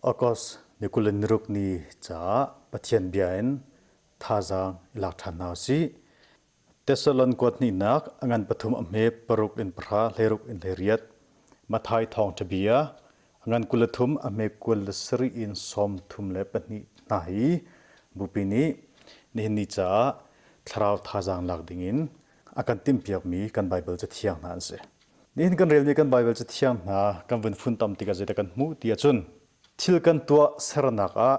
August ni 26 ni caah Pathian bia in thazaang i lak ṭhan hna usih. Thessalon kuat hnihnak a ngan pathum a hme paruk in pahra hleiruk in hleiriat. Matthai thawngṭha bia a ngan 23 a hme 27 in 32 hna hi bupi nih nihin ni caah thlarau thazaang lak dingin a kan timhpiakmi kan Baibal cathiang hna an si. Nihin kan relmi kan Baibal cathiang hna kan vun funtom tikah zeidah kan hmuh ti ahcun thil kan tuah sernak ah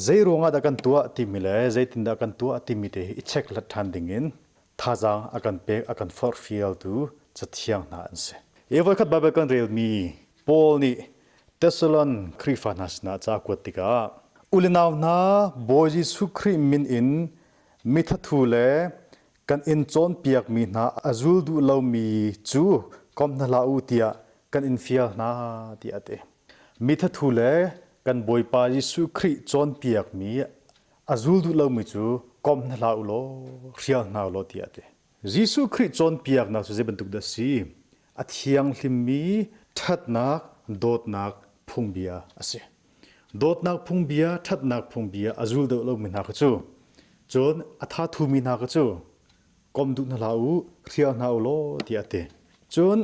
zei ruangah dah kan tuah timi le zeitindah kan tuah timi te hi i check hlat ṭhan dingin thazaang a kan pek a kan forhfialtu cathiang hna an si. Hi voikhat Baibal kan relmi Paul nih Thessalon Khrihfa hna sinah ca a kuat tikah u le nau hna Bawi Jesuh Khrih min in mithathu le kan in cawnpiakmi hna a zul duh lomi cu kom hna hlah u tiah kan in fial hna tiah a ti. Mithathu le kan Bawipa Jesuh Khrih cawnpiakmi a zul duh lomi cu kom hna hlah u law hrial hna u law tiah a ti. Jesuh Khrih cawnpiaknak cu zei bantuk dah a si? A thianghlimmi ṭhatnak, dawtnak phungbia a si. Dawtnak phungbia, ṭhatnak phungbia a zul deuh lomi hna kha cu, cun a thathumi hna kha cu kom duh hna hlah u, hrial hna u law tiah a ti. Cun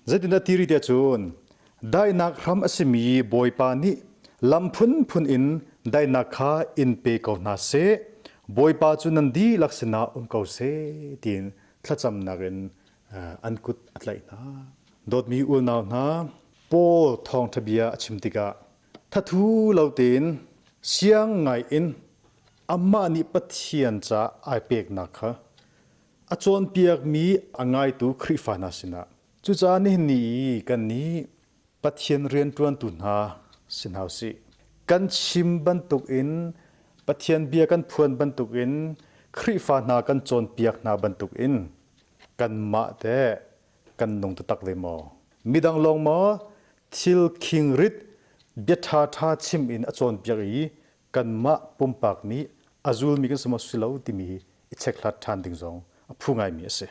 zeitindah ti rih tiah cun daihnak hram a simi Bawipa nih lam phunphun in daihnak kha in pe ko hna seh. Bawipa cu nan dihlak sinah um ko seh tiin thlacamnak in an kut a tlaih hna. Dawtmi unau hna, Paul thawngṭha bia a chim tikah thathu lo tein siang ngai in amah nih Pathian ca ai peknak kha a cawnpiakmi a ngaitu Khrihfa hna sinah. Cucaah nihin ni i kannih Pathian rianṭuantu hna si hna usih. Kan chim bantukin Pathian bia kan phuan bantukin Khrihfa hna kan cawnpiak hna bantukin kanmah teh kan nung taktak ve maw? Midang lawng maw thil khingrit bia ṭhaṭha chim in a cawnpiak i kanmah pumpak nih a zulmi kan si maw si lo timi hi i chekhlat ṭhan ding zong a phu ngaimi a si.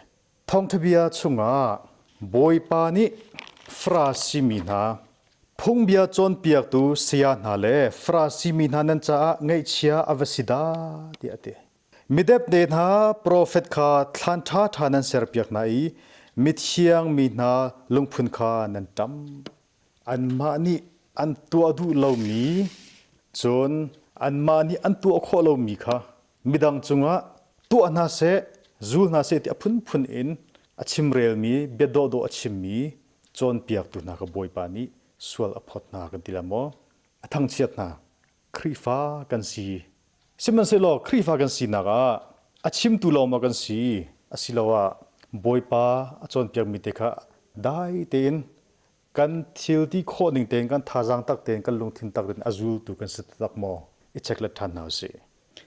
Thawngṭha bia chungah Bawipa nih Farasi mi hna, phungbia cawnpiaktu saya hna le Farasi mi hna nan caah ngaihchia a va si dah tiah a ti. Midepde hna profet kha thlan ṭhaṭha nan serpiak hna i mithiang mi hna lungphun kha nan ṭam. Anmah nih an tuah duh lomi, cun anmah nih an tuah khawh lomi kha midang cungah tuah hna seh, zul hna seh ti a phunphun in a chimrelmi, bia dawhdawh a chimmi cawnpiaktu hna kha Bawipa nih sual a phawt hna kan ti la maw? A thangchiat hna. Khrihfa kan si. Sihmanhsehlaw Khrihfa kan sinak ah a chimtu lawng maw kan si asiloah Bawipa a cawnpiakmi te kha dai tein kan thil ti khawh ning tein kan thazaang tak tein kan lungthin tak tein a zultu kan si taktak maw i check let ṭhan hna usih.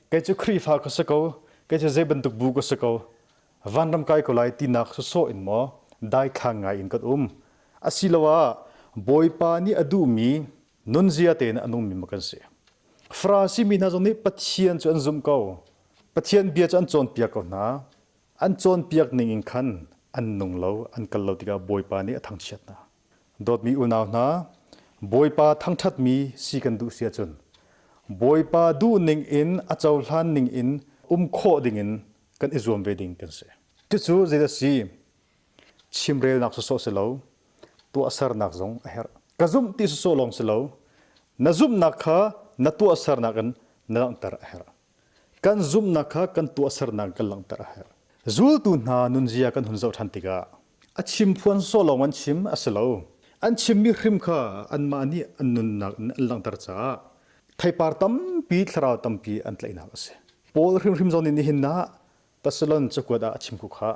Kei cu Khrihfa ka si ko, kei cu zei bantuk bu ka si ko, vanram kai ko lai tinak sawsawh in maw daithlang ngai in kan um. Asiloah Bawipa nih a duhmi nunzia tein a nungmi maw kan si. Farasi mi hna zong nih Pathian cu an zumh ko. Pathian bia cu an cawnpiak ko hna. An cawnpiak ning in khan an nung lo, an kal lo tikah Bawipa nih a thangchiat hna. Dawtmi unau hna, Bawipa thangṭhatmi si kan duh si ahcun Bawipa duhning in a cohlan ning in um khawh dingin kan i zuam ve ding kan si. Cucu zeidah si? Chimrelnak sawsawh si lo, tuahsernak zong a herh. Ka zumh ti sawsawh lawng si lo, na zumhnak kha na tuahsernak in na langhter a herh. Kan zumhnak kha kan tuahsernak kan langhter a herh. Zultu hna nunzia kan hun zoh ṭhan tikah a chim phuan sawh lawng an chim a si lo. An chimmi hrim kha anmah nih an nunnak in an langhter caah theipar tampi thlarau tampi an tlaihnak a si. Paul hrimhrim zong nih nihin ah Thessalon cakuat ah a chim ku kha.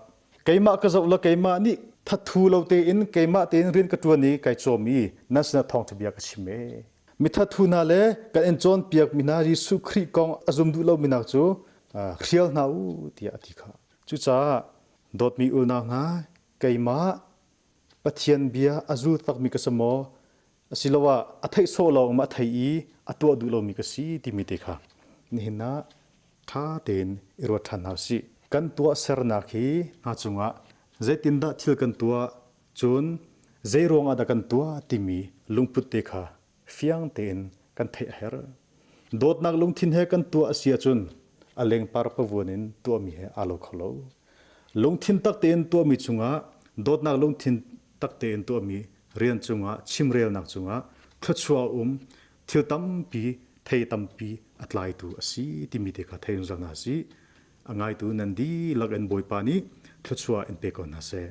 Keimah ka zoh la keimah nih thathu lo tein keimah tein rian ka ṭuan i kai cawm i nan sinah thawngṭha bia ka chim ee. Mithathu hna le kan in cawnpiak mi hna Jesuh Khrih kong a zum duh lomi hna cu hrial hna u tiah a ti kha. Cucaah dawtmi unau hna keimah Pathian bia a zul takmi ka si maw asiloah a theih sawh lawng ma a thei i a tuah duh lomi ka si timi te kha nihin ah ṭha tein i ruat ṭhan hna usih. Kan tuahsernak hi hna cungah zeitindah thil kan tuah cun zei ruangah dah kan tuah timi lungput te kha fiang tein kan theih a herh. Dawtnak lungthin he kan tuah a si ahcun a lengpar pavuan in tuahmi he aa lo kho lo. Lungthin tak tein tuahmi cungah dawtnak lungthin tak tein tuahmi rian cungah chimrelnak cungah thluachuah a um, thil tampi thei tampi a tlaitu a si timi te kha thei zungzal hna sih. A ngaitu nan dihlak in Bawipa nih thluachuah in pe ko hna seh.